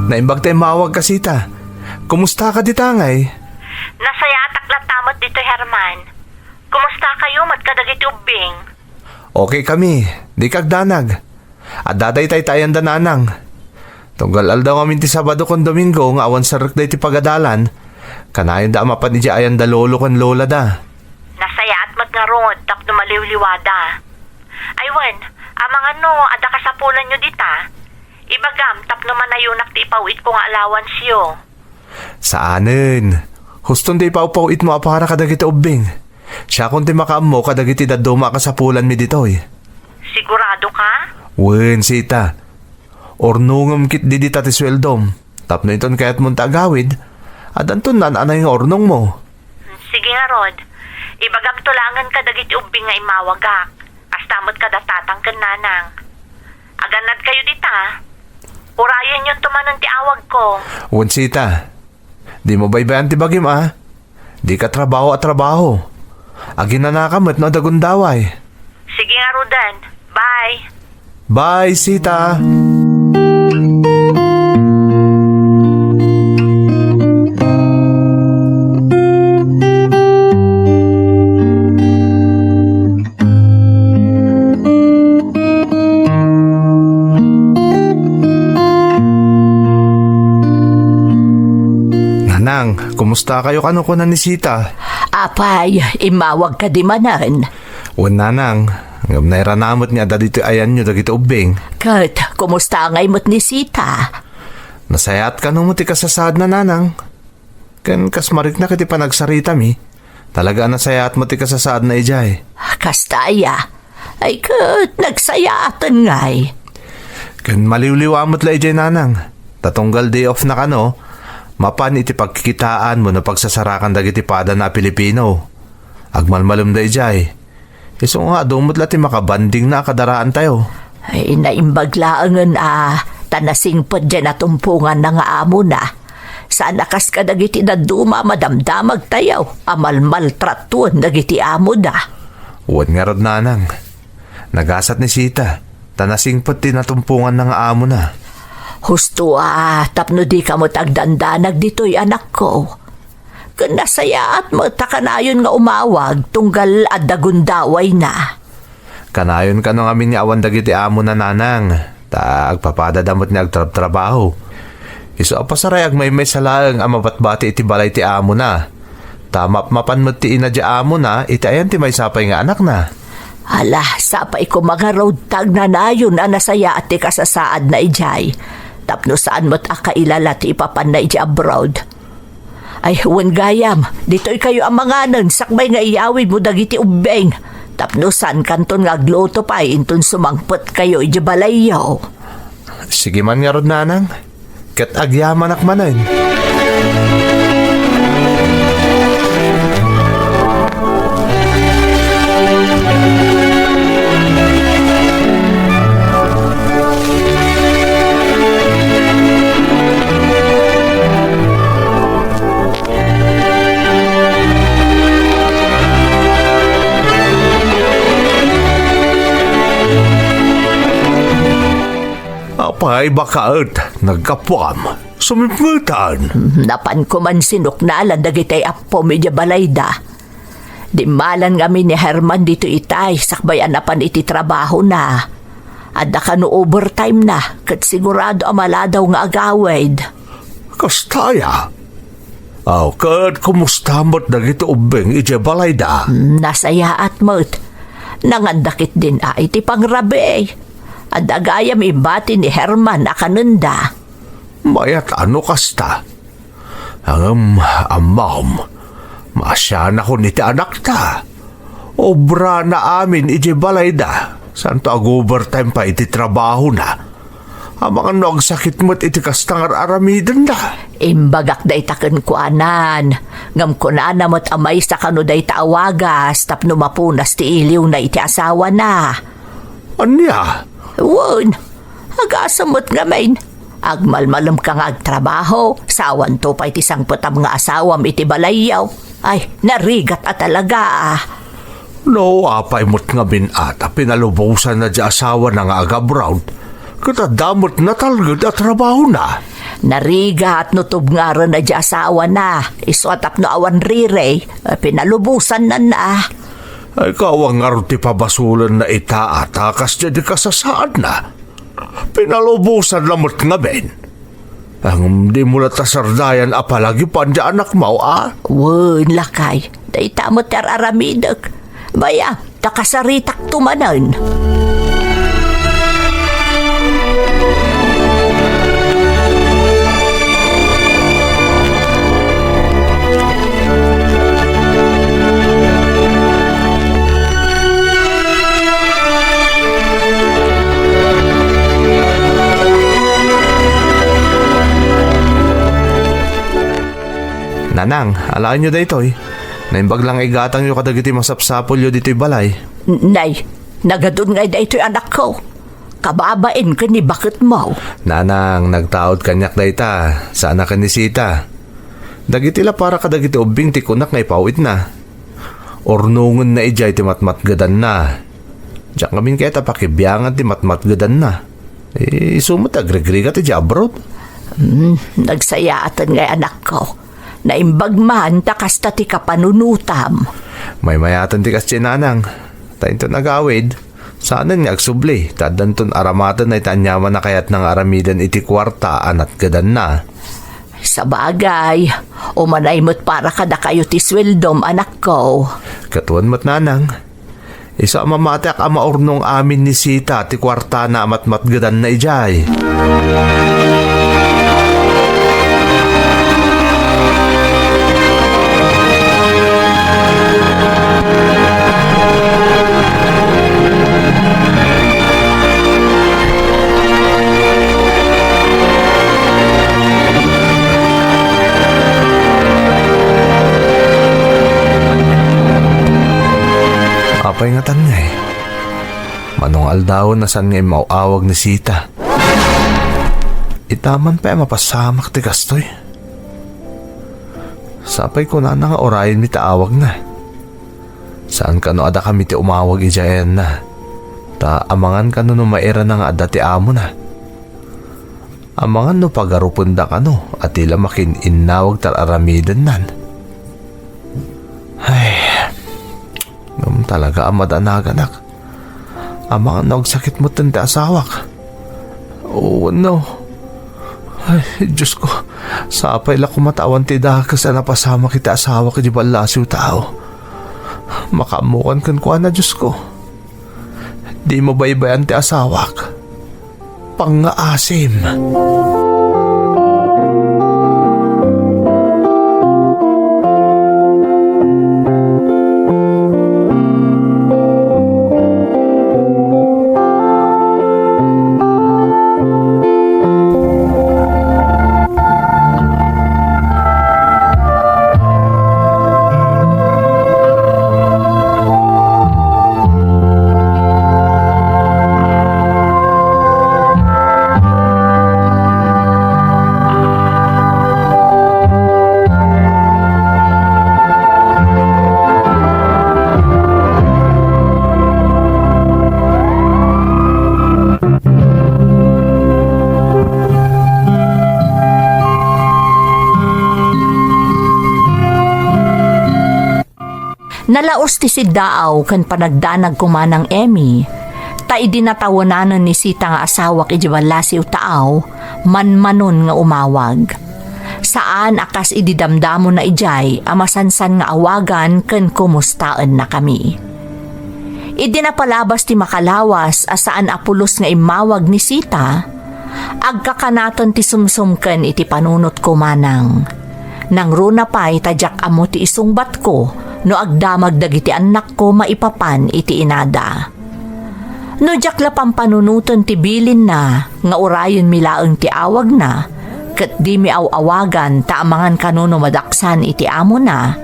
Naimbag ta immawag ka, Sita. Kumusta ka dita ngay? Nasayaatak latta met ditoy, Herman. Kumusta kayo met kadagiti ubbing? Okay kami, dika agdanag. Adda daytay ti ayanda, Nanang. Tunggal aldaw ngamin ti Sabado ken Domingo nga awan serrek daytoy pagadalan, kanayonda a mapan idiay ayanda lolo ken lolada. Nasayaat met ngarud tapno maliwliwada. Ay wen, amangan no adda kasapulanyo dita. Ibagam tapno manayonak ti ipaw-itko nga allowanceyo. Saanen. Huston ti ipawpaw-itmo a para kadagiti ubbing. Siakon ti makaammo kadagiti dadduma a kasapulanmi ditoy. Sigurado ka? Wen, Sita. Urnongem ketdi dita ti sueldom. Tapno inton kayatmon ti agawid, addanton naan-anay nga urnongmo. Sige ngarud. Ibagamto laengen kadagiti ubbing nga immawagak. Kasta met kada tatang ken nanang. Agannadkayo dita. Urayenyonto manen ti awagko. Wen, Sita. Dimo baybay-an ti bagim a. Dika trabaho a trabaho. Aginanaka met no adda gundaway. Sige ngaruden. Bye. Bye, Sita. Nanang, kumusta kayo kano kuna ni Sita? Apay, immawag ka di manen? Wen, Nanang, ngem nairana met nga adda ditoy ayanyo dagiti ubbing. Ket kumusta ngay met ni Sita? Nasayaat kano met ti kasasaadna, Nanang? Ken kas mariknak iti panagsaritami, talaga a nasayaat met ti kasasaadna idiay. Kasta aya? Ay ket nagsayaaten ngay. Ken maliwliwa met la idiay, Nanang. Ta tunggal day off na kano, mapan iti pagkikitaan wenno pagsasarakan dagiti padana a Pilipino. Agmalmalemda idiay. Isu nga adu met la ti makabandingna a kadaraantayo. Ay, naimbag laengen a, ta nasingpet diay natumponganna nga amona. Saan a kas kadagiti dadduma a madamdamagtayo a malmaltratuan dagiti amoda. Wen ngarud, Nanang. Nagasat ni Sita, ta nasingpet ti natumponganna nga amona. Husto a, tapno dika met agdandanag ditoy, anakko. Ken nasayaat met ta kanayon nga umawag tunggal adda gundawayna. Kanayon kano ngamin nga awan dagiti amona, nanang, ta agpapadada met ni agtrabtrabaho. Isu a pasaray agmaymaysa laeng a mabatbati iti balay ti amona. Ta mapmapan met ti ina ti amona iti ayan ti maysa pay nga anakna. Ala, sapay koma ngarud ta agnanayon a nasayaat ti kasasaadna idiay. Tapno saan met a kailala ti ipapanna iti abroad. Ay, wen gayam, ditoy kayo a manganen sakbay nga iyawidmo dagiti ubbing. Tapno saan kanton nga agluto pay inton sumangpet kayo iti balayyo. Sige man ngarud, nanang. Ket agyamanak manen. Apay, bakaet, naggapuam. Sumipngetan. Napanko man sinuknalan dagiti appom iti balayda. Dimmalan ngamin ni Herman ditoy itay sakbay a napan iti trabahona. Adda kano overtime na, ket sigurado a maladaw nga agawid. Kasta aya? Aw, ket kumusta met dagiti ubbing idiay balayda? Hmm, nasayaat met. Nanganda ketdin a iti pangrabii. Adda gayam imbati ni Herman a kanenda. Mayat a no kasta. Ngem, ammom, maasianakon iti anakta. Obrana amin iti balayda, santo ag-overtime pay iti trabahona. Amangan no agsakit met iti kasta nga ar-aramidenna. Imbagak dayta kenkuanan, ngem kunana met a maysa kano dayta a wagas tapno mapunas ti iliwna iti asawana. Ania? Wen, agasem met ngamin. Agmalmalemka nga agtrabaho, sa awanto pay ti sangpetam nga asawam iti balayyo. Ay, narigat a talaga, a. No, apay met ngamin a ta pinalubosanna ti asawana nga agabroad, ket adda met natalged a trabahona. Narigat no tubngarna ti asawana, isu a tapno awan riri, eh, pinalubosanna. Ay, kawang ngarud ti pabasolenna ita a ta kasdiay ti kasasaadna. Pinalubosanna met ngamin. Ngem dimo la ta sardayan a palagipan ti anakmo, a? Wen, lakay, dayta met ti ar-aramidek. Bay-am, ta kasaritakto manen. Nanang, alaenyo daytoy. Naimbag la nga igatangyo kadagiti masapsapulyo ditoy balay. Nay, nagadun ngay daytoy, anakko. Kababain ken ni baketmo. Nanang, nagtaud kaniak dayta, saan a ken ni Sita. Dagiti la para kadagiti ubbing ti kunak nga ipaw-itna. Urnongenna idiay ti matmatgedanna. Diak ngamin kayat a pakibiangan ti matmatgedanna. Eh, isu met ti agrigrigat idiay abroad. Hmm, nagsayaaten ngay, anakko. Naimbag man ta kasta ti kapanunotam. Maymayaten ti kasdiay, nanang. Ta inton agawid, saanen nga agsubli, ta addanton aramaten dayta aniaman a kayatna nga aramiden iti kuarta a natgedanna. Sabagay, umanay met para kadakayo ti sueldom, anakko. Ket wen met, nanang. Isu a mamatiak a maurnong amin ni Sita ti kuartana a matmatgedanna idiay. Apay ngatan ngay? Mano nga aldawen a saan nga immaw-awag ni Sita? Ita man pay a mapasamak ti kastoy. Sapay kunana nga urayenmi ta awagna. Saan kano a dakami ti umawag idiay ayanna. Ta amangan kano no mairana nga adda ti amona. Amangan no pagarupenda kano a ti la makin-innawag ta ar-aramidennan. Ay, ngem talaga a madanaganak. Amangan no agsakit metten ti asawak. Oh, no. Ay, Diyos ko, sapay la koma ta awan ti dakes a napasamak iti asawak iti ballasiw tao. Makaammokan kenkuana, Diyos ko. Di mabaybayan ti asawak. Pangngaasim. Nalaus ti siddaaw ken panagdanag koma nang Emmy, ta idi natawenanen ni Sita nga asawak idiay ballasiw taaw, manmanon nga umawag. Saan a kas idi damdamona idiay a masansan nga awagan ken kumustaennakami. Idi napalabas ti makalawas a saan a pulos nga immawag ni Sita, agkakanaton ti sumsumken iti panunotko manang. Nangruna pay ta diak ammo ti isungbatko no agdamag dagiti annakko maipapan iti inada. No diak la pampanunoten ti bilinna nga urayenmi laeng ti awagna, ket dimi aw-awagan ta amangan kano no madaksan iti amona,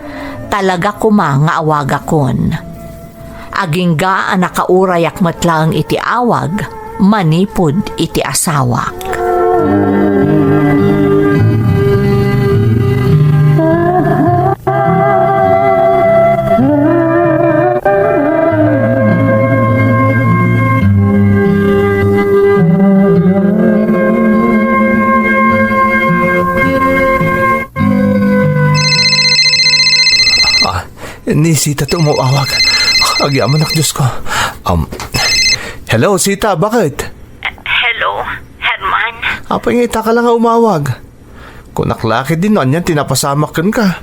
talaga koma nga awagakon. Agingga a nakaurayak met laeng iti awag manipud iti asawak. Ah, ni Sita ti umawawag. Agyamanak, Diyos ko. Um, hello, Sita, bakit? Hello, Herman. Apay nga ita ka lang nga umawag? Kunak la ketdi no anian ti napasamak kenka.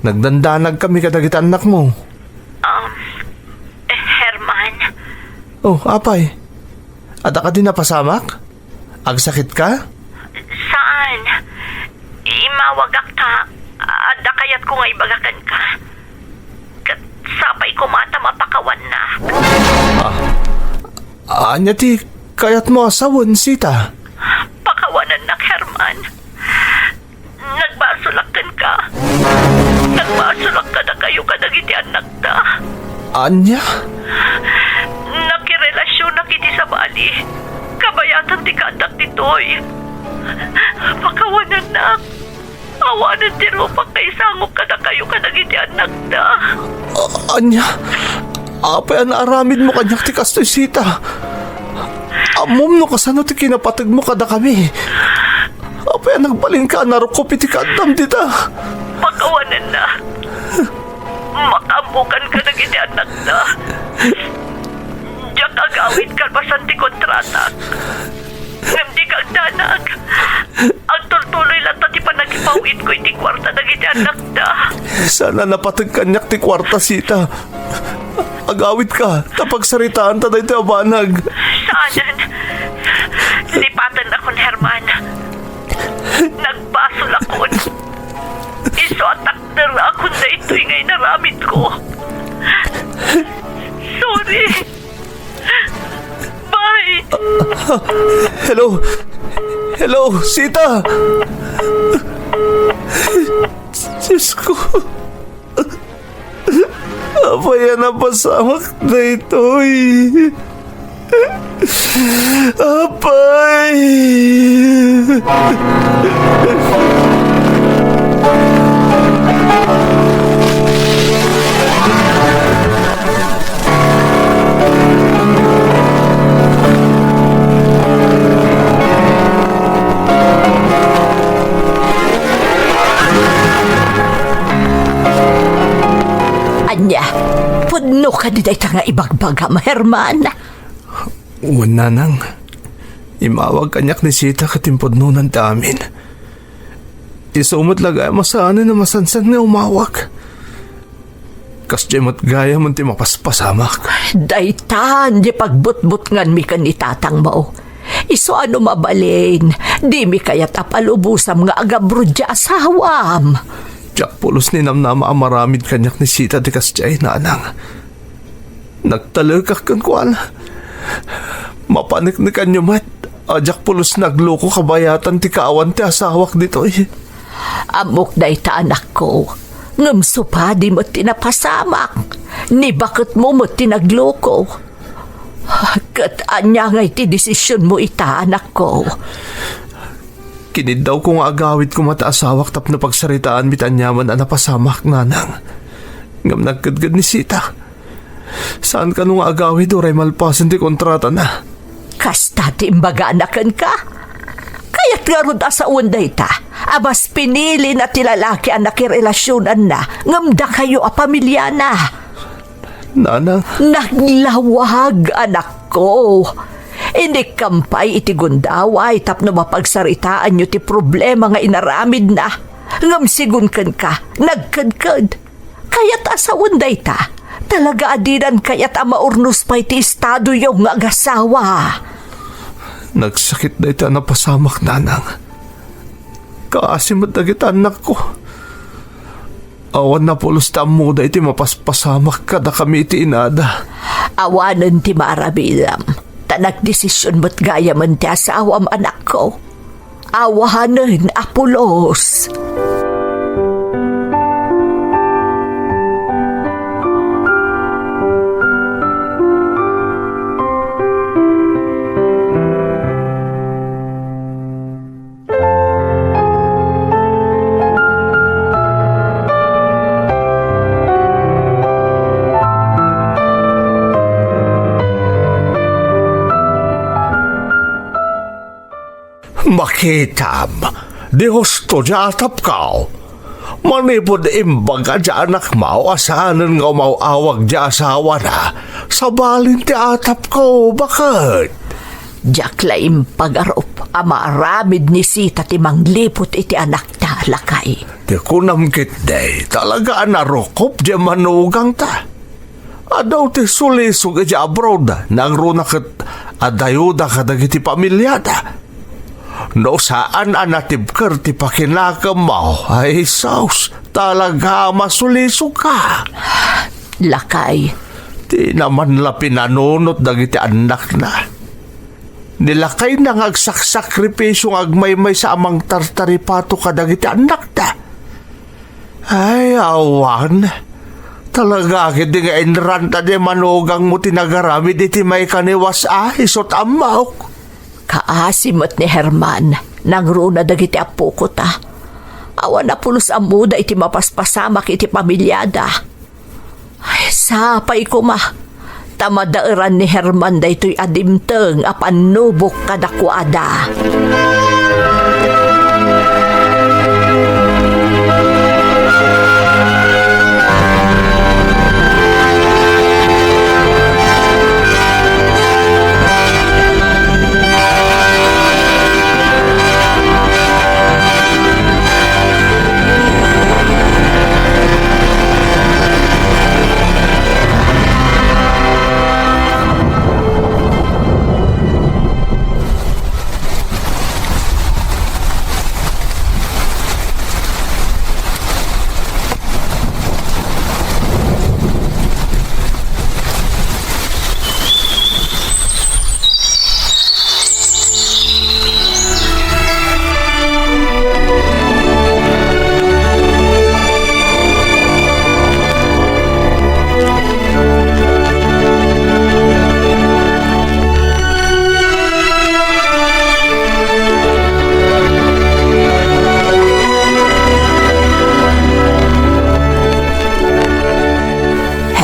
Nagdandanag kami kadagiti annakmo. Um, Herman. Oh, apay? Adda kadi napasamak? Agsakit ka? Saan? Imawagak ta, adda kayatko nga ibaga kenka. Ket sapay koma ta mapakawannak. Ah, ania ti kayatmo a sawen, Sita? Pakawanennak, Herman. Nagbasolak kenka. Nagbasolak kadakayo kadagiti annakta. Ania? Nakirelasionak iti sabali. Kabayatan ti kaaddak ditoy. Pakawanennak. Awanen ti rupak nga isangok kadakayo kadagiti annakta. A-, ania? Apay a naaramidmo kaniak ti kastoy, Sita? Ammom no kasano ti kinapategmo kadakami. Apay a nagbalinka a narukop iti kaaddam dita? Pakawanennak. Makaammokan kadagiti annakta. Diak agawid kalpasan ti kontratak. Ngem dika agdanag. Agtultuloy latta ti pannakipaw-itko iti kuarta dagiti annakta. Saan a napateg kaniak ti kuarta, Sita. Agawidka, ta pagsaritaanta daytoy a banag. Saanen. Lipatennakon, Herman. Nagbasolakon. Isu a takderakon daytoy nga inaramidko. Sorry. Bye. Hello? Hello, Sita! Diyos ko. Apay a napasamak daytoy? Apay! Pudno kadi dayta nga ibagbagam, Herman? Wen, nanang. Imawag kaniak ni Sita ket impudnonanta amin. Isu met la gayam a saanen a masansan nga umawag. Kasdiay met gayam ti mapaspasamak. Daytan ti pagbutbutnganmi ken ni tatangmo. Isu a no mabalin, dimi kayat a palubosam nga agabrod ti asawam. Diak pulos ni namnama a maramid kaniak ni Sita ti kasdiay, nanang. Nagtalekak kenkuana. Mapaneknekanyo met a diak pulos nagluko kabayatan ti kaawan ti asawak ditoy. Ammok dayta, anakko. Ngem supadi met ti napasamak. Ni baketmo met ti nagluko. Ket ania ngay ti desisionmo ita, anakko? Kiniddawko nga agawid koma ti asawak tapno pagsaritaanmi ti aniaman a napasamak, nanang. Ngem nagkedked ni Sita. Saan kano nga agawid uray malpasen ti kontratana? Kasta ti imbagana kenka? Kayat ngarud a sawen dayta a mas pinilina ti lalaki a nakirelasionanna ngem dakayo a pamiliana. Nanang. Naglawag, anakko. Inikkam pay iti gundaway tapno mapagsaritaanyo ti problema nga inaramidna. Ngem sigun kenka, nagkedked. Kayat a sawen dayta. Talaga a dinan kayat a maurnos pay ti estadoyo nga agasawa. Nagsakit dayta a napasamak, nanang. Kaasi met dagiti annakko. Awan napulos ti ammoda iti mapaspasamak kadakami iti inada. Awanen ti maaramidam, ta nagdesision met gayamen ti asawam, anakko. Awanen a pulos. Makitam, di husto ti atapko. Manipud imbaga ti anakmo a saanen nga umaw-awag ti asawana, sabalin ti atapko, baket. Diak la impagarup a maaramid ni Sita ti mangliput iti anakta, lakay. Ti kunam ketdi, talaga a narukop ti manugangta. Adu ti sulisog iti abroad, nangruna ket adayuda kadagiti pamiliada. No saan a natibker ti pakinakemmo, ay sus, talaga a masulisogka. Lakay. Dina man la pinanunot dagiti annakna. Ni lakayna nga agsaksakripisio nga agmaymaysa a mangtartaripato kadagiti annakda. Ay, awan. Talaga ketdi nga inranta ti manugangmo ti nagaramid iti maikaniwas a, isut' ammok. Kaasi met ni Herman, nangruna dagiti appoko ta. Awan a pulos ammoda iti mapaspasamak iti pamiliada. Ay, sapay koma, ta madaeran ni Herman daytoy a dimteng a pannubok kadakuada.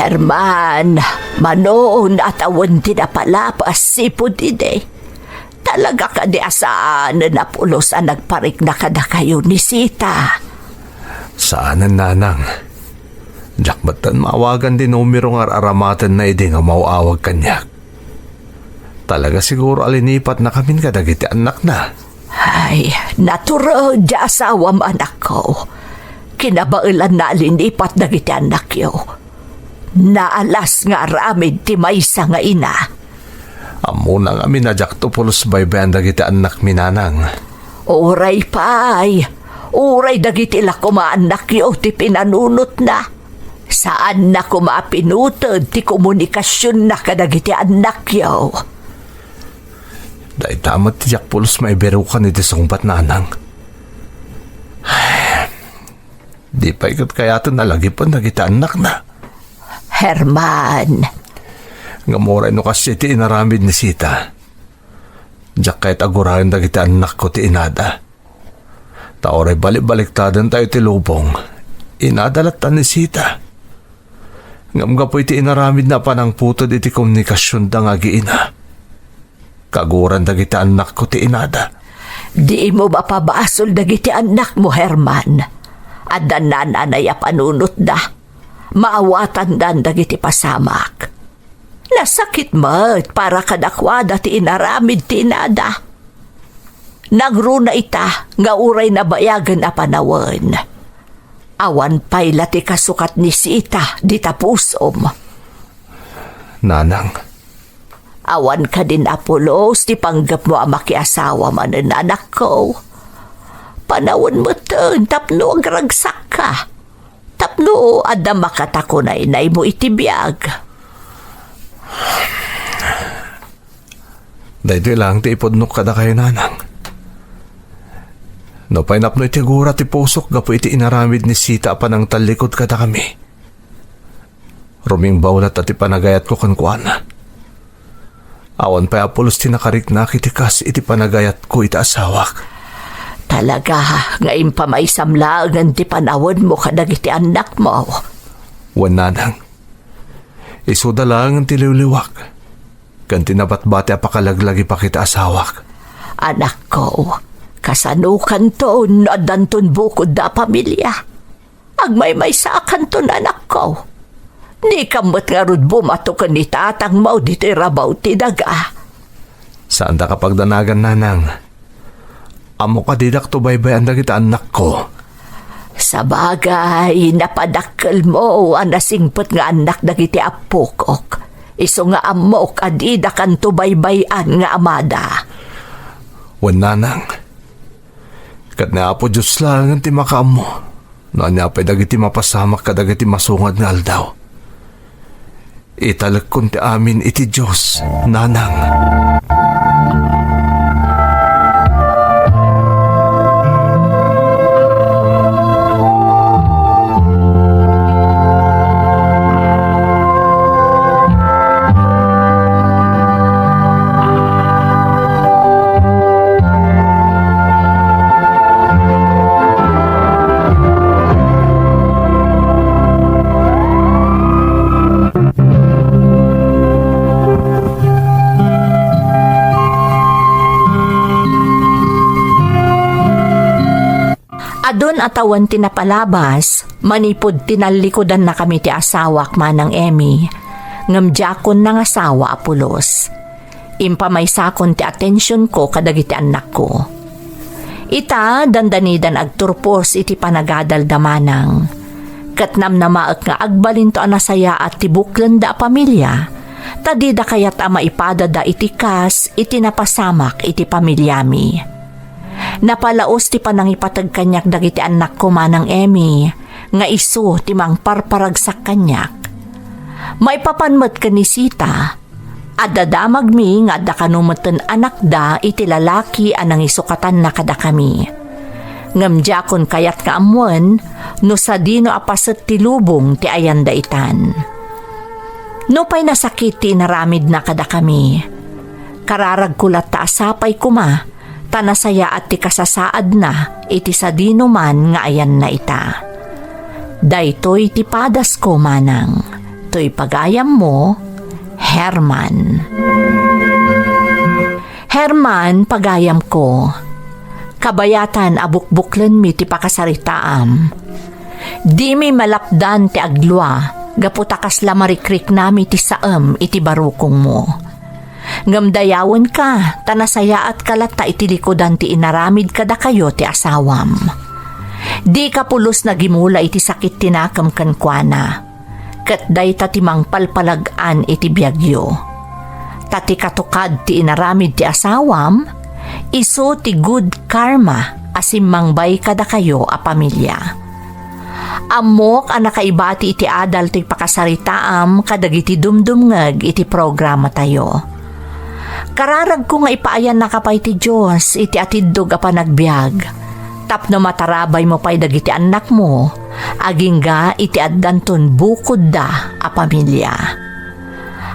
Herman, manon a tawen ti napalabas sipud idi. Talaga kadi a saanen a pulos a nagparikna kadakayo ni Sita? Saanen, nanang. Diak metten maawagan ti numero nga ar-aramatenna idi nga umaw-awag kaniak. Talaga siguro a linipatnakamin kadagiti annakna. Ay, natured ti asawam, anakko. Kinabaelanna a linipat dagiti annakyo. Naalas nga aramid ti maysa nga ina. Ammona ngamin a diakto pulos baybay-an dagiti annakmi, nanang. Uray pay, uray dagiti la koma annakyo ti pinanunotna. Saanna koma a pinuted ti komunikasionna kadagiti annakyo. Dayta met ti diak pulos maibirukan iti sungbat, nanang. Di pay ket kayaten a lagipen dagiti annakna. Herman. Ngem uray no kasdiay ti inaramid ni Sita, diak kayat a guraen dagiti annakko ti inada. Ta uray balibaliktadentayo ti lubong, inada latta ni Sita. Ngem gapu iti inaramidna a panangputed iti komunikasionda nga agiina, kaguran dagiti annakko ti inada. Dimo mapabasol dagiti annakmo, Herman. Adda nananay a panunotda. Maawatandan dagiti pasamak. Nasakit met para kadakuada ti inaramid ti inada. Nangruna ita nga uray nabayagen a panawen, awan pay la ti kasukat ni Sita dita pusom. Nanang. Awan kadin a pulos ti panggepmo a makiasawa manen, anakko. Panawen metten tapno agragsakka. Tapno adda makatakunaynaymo iti biag. Daytoy laeng ti ipudnok kadakayo, nanang. Nupay napno iti gura ti pusok gapu iti inaramid ni Sita a panangtallikud kadakami, rumingbaw latta ti panagayatko kenkuana. Awan pay a pulos ti nakariknak iti kas iti panagayatko iti asawak. Talaga nga impamaysam laengen ti panawenmo kadagiti annakmo. Wen, nanang. Isuda laengen ti liwliwak ken ti nabatbati a pakalaglagipak iti asawak. Anakko, kasanokanton no addanton bukodda a pamilia? Agmaymaysakanton, anakko. Dika met ngarud bumato ken ni tatangmo ditoy rabaw ti daga. Saanda a pagdanagan, nanang. Ammok a didakto baybay-an dagiti annakko. Sabagay, napadakkelmo a nasingpet nga annak dagiti appokok. Isu nga ammok a didakanto baybay-an nga amada. Wen, nanang. Ket ni Apo Dios laengen ti makaammo no ania pay dagiti mapasamak kadagiti masungad nga aldaw. Italekkon ti amin iti Dios, nanang. Adun a tawen ti napalabas, manipud tinallikudannakami ti asawak, Manang Emmy, ngem diakon nangasawa a pulos. Impamaysakon ti atensionko kadagiti annakko. Ita, dandanidan agturpos iti panagadalda, Manang. Ket namnamaek nga agbalinto a nasayaat ti buklenda a pamilia, ta dida kayat a maipadada iti kas iti napasamak iti pamiliami. Napalaos ti panangipateg kaniak dagiti annakko, Manang Emmy, nga isu ti mangparparagsak kaniak. Maipapan met ken ni Sita, adda damagmi nga adda kano metten anakda iti lalaki a nangisukatanna kadakami. Ngem diakon kayat nga ammoen no sadino a paset ti lubong ti ayanda itan. Nupay nasakit ti inaramidna kadakami, kararagko latta a sapay koma ta nasayaat ti kasasaadna iti sadino man nga ayanna ita. Daytoy ti padasko, Manang. Toy pagayammo, Herman. Herman, pagayamko. Kabayatan a bukbuklenmi ti pakasaritaam. Dimi malapdan ti aglua, gapu ta kasla marikriknami ti saem iti barukongmo. Ngem dayawenka, ta nasayaatka latta iti likudan ti inaramid kadakayo ti asawam. Dika pulos nagimula iti sakit ti nakem kenkuana, ket dayta ti mangpalpalag-an iti biagyo. Ta ti katukad ti inaramid ti asawam, isu ti good karma a simmangbay kadakayo a pamilia. Ammok a nakaibati iti adal ti pakasaritaam kadagiti dumdumngeg iti programatayo. Kararagko nga ipaayannaka pay ti Dios iti atiddog a panagbiag, tapno matarabaymo pay dagiti annakmo, agingga iti addanton bukodda a pamilia.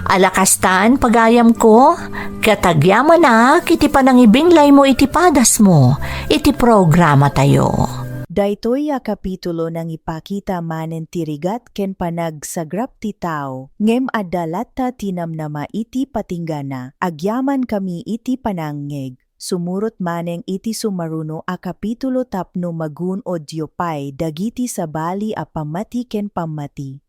Ala kastan, pagayamko, ket agyamanak iti panangibinglaymo iti padasmo iti programatayo. Daytoy a kapitulo nangipakita manen ti rigat ken panagsagrap ti tao, ngem adda latta ti namnama iti patinggana. Agyamankami iti panangngeg. Sumurot manen iti sumaruno a kapitulo tapno magun-odyo pay dagiti sabali a pammati ken pammati.